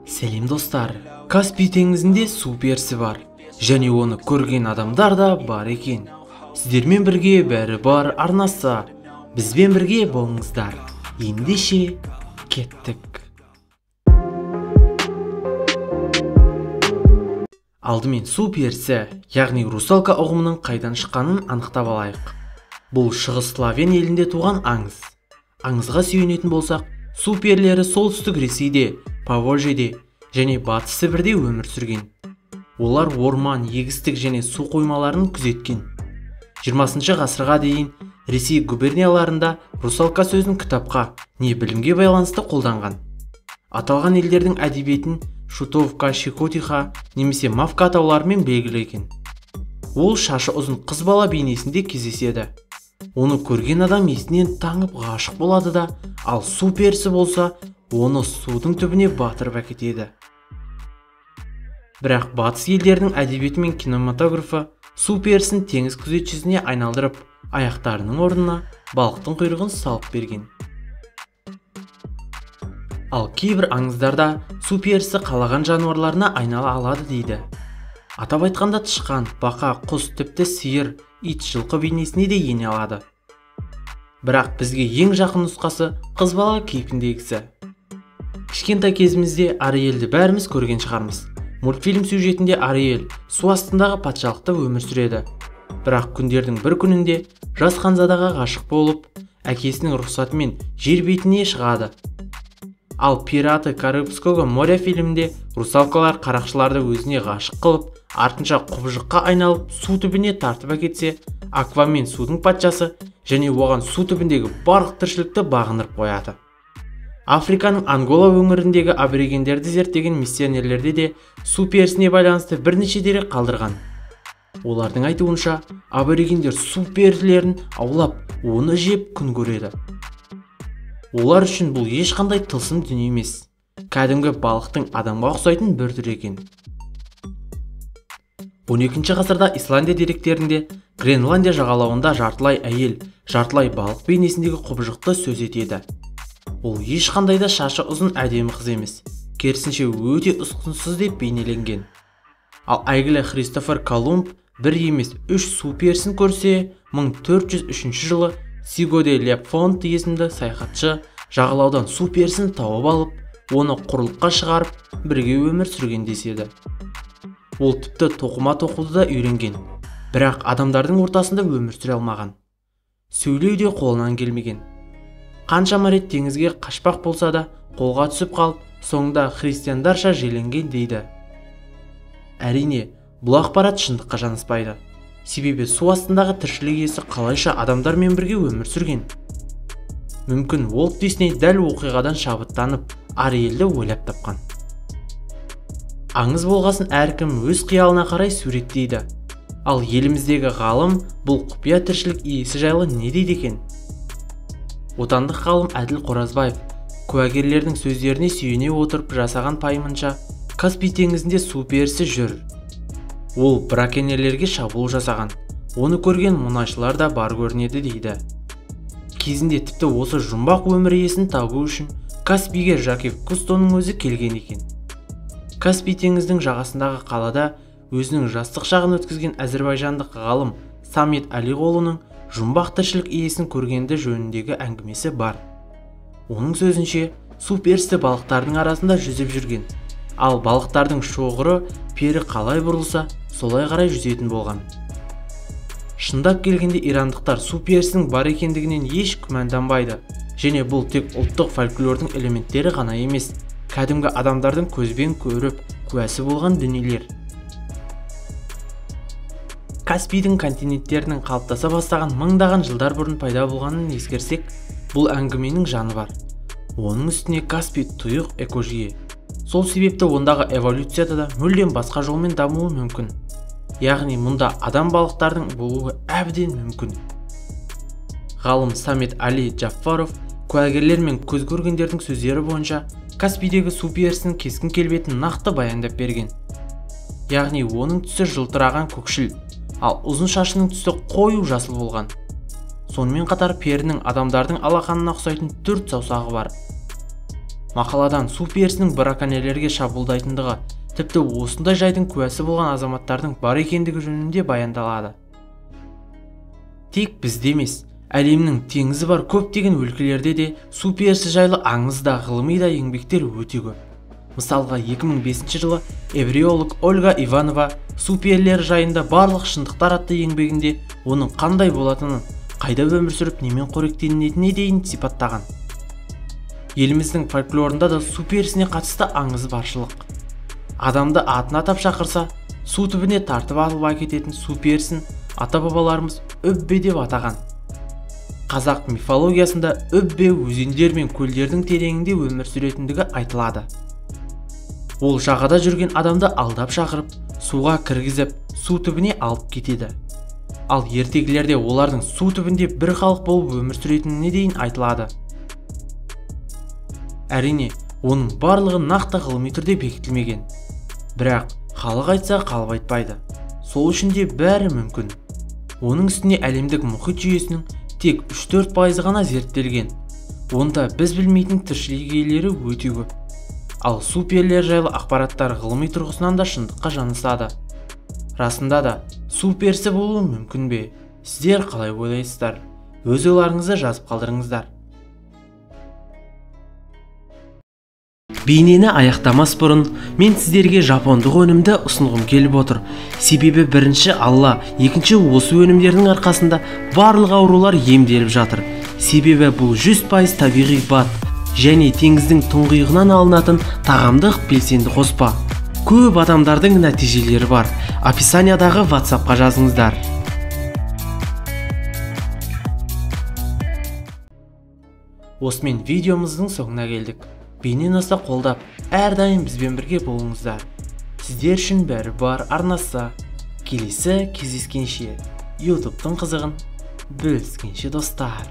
Сәлем достар, Каспий теңізінде су перісі бар және оны көрген адамдар да бар екен. Сіздермен бірге бәрі бар арнасы, бізбен бірге болыңыздар. Ендеше кеттік. Алдымен су перісі, яғни русалка ұғымының қайдан шыққанын анықтап алайық. Бұл шығыс славян елінде туған аңыз. Аңызға сүйенетін болсақ, су перілері солтүстік Ресейде, Поволжьеде және Батыс Сібірде өмір сүрген. Олар орман, егістік және су қоймаларын күзеткен. 20 ғасырға дейін Ресей губернияларында русалка сөзін кітапқа, не білімге байланысты қолданған. Аталған елдердің әдебиетін Шутовка, Щекотиха немесе Мавка атауларымен белгілі екен. Ол шашы ұзын қыз бала бейнесінде кездеседі. Оны көрген адам есінен таңып ғашық болады да, ал су перісі болса, оны судың түбіне батырып әкетеді. Бірақ батыс елдерінің әдебиеті мен кинематографы су перісін теңіз күзетшісіне айналдырып, аяқтарының орнына балықтың құйрығын салып берген. Ал кейбір аңыздарда су перісі қалаған жануарларына айнала алады дейді. Атап айтқанда тышқан, бақа, құс, тіпті сиыр, ит, жылқы бейнесіне де ене алады. Бірақ бізге ең жақын нұсқасы қыз бала кейпіндегісі. Кішкентай кезімізде Ариэльді бәріміз көрген шығармыз. Мультфильм сюжетінде Ариэль су астындағы патшалықта өмір сүреді. Бірақ күндердің бір күнінде жас ханзадаға ғашық болып, әкесінің рұқсатымен жер бетіне шығады. Ал «Пираты Карибского моря» фильмінде русалкалар қарақшыларды өзіне ғашық қылып, артынша құбыжыққа айналып су түбіне тартып әкетсе, Аквамен судың патшасы және оған су түбіндегі барлық тіршілікті бағындырып қояды. Африканың Ангола өңіріндегі аборигендерді зерттеген миссионерлерде де су перісіне байланысты бірнеше дерек қалдырған. Олардың айтуынша, аборигендер су перілерін аулап, оны жеп күн көреді. Олар үшін бұл ешқандай тылсым дүние емес, кәдімгі балықтың адамға ұқсайтын бір түрі екен. 12 ғасырда Исландия деректерінде Гренландия жағалауында жартылай әйел, жартылай балық бейнесіндегі құбыжықты сөз етеді. Ол ешқандай да шашы ұзын әдемі қыз емес, керісінше өте ұсқынсыз деп бейнеленген. Ал әйгілі Христофор Колумб бір емес үш су перісін көрсе, 1403 жылы Сиго де Лепфонт есімді саяхатшы жағалаудан су перісін тауып алып, оны құрлыққа шығарып, бірге өмір сүрген деседі. Ол тіпті тоқыма тоқуды да үйренген, бірақ адамдардың ортасында өмір сүре алмаған. Сөйлеу де қолынан келмеген. Қаншама рет теңізге қашпақ болса да, қолға түсіп қалып, соңында христиандарша жерленген дейді. Әрине, бұл ақпарат шындыққа жанаспайды. Себебі су астындағы тіршілік иесі қалайша адамдармен бірге өмір сүрген. Мүмкін Уолт Дисней дәл оқиғадан шабыттанып, Ариэльді ойлап тапқан. Аңыз болғасын әркім өз қиялына қарай суреттейді. Ал еліміздегі ғалым бұл құпия тіршілік иесі жайлы не дейді екен? Отандық ғалым Әділ Қоразбаев куәгерлердің сөздеріне сүйене отырып жасаған пайымынша, Каспий теңізінде су перісі жүр. Ол браконьерлерге шабуыл жасаған, оны көрген мұнайшылар да бар көрінеді дейді. Кезінде тіпті осы жұмбақ өмір иесін табу үшін Каспийге Жакив Кустоның өзі келген екен. Каспий теңіздің жағасындағы қалада өзінің жастық шағын өткізген әзербайжандық ғалым Самет Алиғолының жұмбақ тіршілік иесін көргенді жөніндегі әңгімесі бар. Оның сөзінше, су перісі балықтардың арасында жүзіп жүрген, ал балықтардың шоғыры пері қалай бұрылса, солай қарай жүзетін болған. Шындап келгенде ирандықтар су перісінің бар екендігінен еш күмәнданбайды, және бұл тек ұлттық фольклордың элементтері ғана емес, кәдімгі адамдардың көзбен көріп, куәсі болған дүниелер. Каспийдің континенттерінің қалыптаса бастаған мыңдаған жылдар бұрын пайда болғанын ескерсек, бұл әңгіменің жаны бар. Оның үстіне Каспий тұйық экожүйе. Сол себепті ондағы эволюцияда да мүлдем басқа жолмен дамуы мүмкін. Яғни мұнда адам балықтардың болуы әбден мүмкін. Ғалым Самет Али Джаффаров куәгерлер мен көз көргендердің сөздері бойынша Каспийдегі су перісінің кескін келбетін нақты баяндап берген. Яғни оның түсі жылтыраған көкшіл, ал ұзын шашының түсі қою жасыл болған. Сонымен қатар перінің адамдардың алақанына ұқсайтын төрт саусағы бар. Мақаладан су перісінің браконьерлерге шабуылдайтындығы, тіпті осындай жайдың куәсі болған азаматтардың бар екендігі жөнінде баяндалады. Тек бізде емес, әлемнің теңізі бар көптеген өлкелерде де су перісі жайлы аңыз да, ғылыми да еңбектер өте көп. Мысалға, 2005 жылы эвриолог Ольга Иванова су перілері жайында барлық шындықтар атты еңбегінде оның қандай болатынын, қайда өмір сүріп, немен қоректенетініне дейін сипаттаған. Еліміздің фольклорында да су перісіне қатысты аңыз баршылық. Адамды атын атап шақырса, су түбіне тартып алып әкететін су перісін ата-бабаларымыз үббе деп атаған. Қазақ мифологиясында үббе өзендер мен көлдердің тереңінде өмір сүретіндігі айтылады. Ол жағада жүрген адамды алдап шақырып, суға кіргізіп, су түбіне алып кетеді. Ал ертегілерде олардың су түбінде бір халық болып өмір сүретініне дейін айтылады. Әрине, оның барлығы нақты ғылыми түрде бекітілмеген. Бірақ халық айтса қалып айтпайды. Сол үшін де бәрі мүмкін. Оның үстіне әлемдік мұхит жүйесінің тек 3-4% ғана зерттелген. Онда біз білмейтін тіршілік иелері өте көп. Ал су перілері жайлы ақпараттар ғылыми тұрғысынан да шындыққа жанасады. Расында да су перісі болуы мүмкін бе? Сіздер қалай ойлайсыздар? Өз ойларыңызды жазып қалдырыңыздар. Бейнені аяқтамас бұрын мен сіздерге жапондық өнімді ұсынғым келіп отыр. Себебі бірінші Алла, екінші осы өнімдердің арқасында барлық аурулар емделіп жатыр. Себебі бұл 100% табиғи бат және теңіздің тұңғиығынан алынатын тағамдық белсенді қоспа. Көп адамдардың нәтижелері бар. Описаниядағы WhatsApp-қа жазыңыздар. Осымен видеомыздың соңына келдік. Бейнені ұнаса қолдап, әрдайым бізбен бірге болыңыздар. Сіздер үшін бәрі бар арнасы. Келесі кездескенше, YouTube'тың қызығын бөліскенше достар.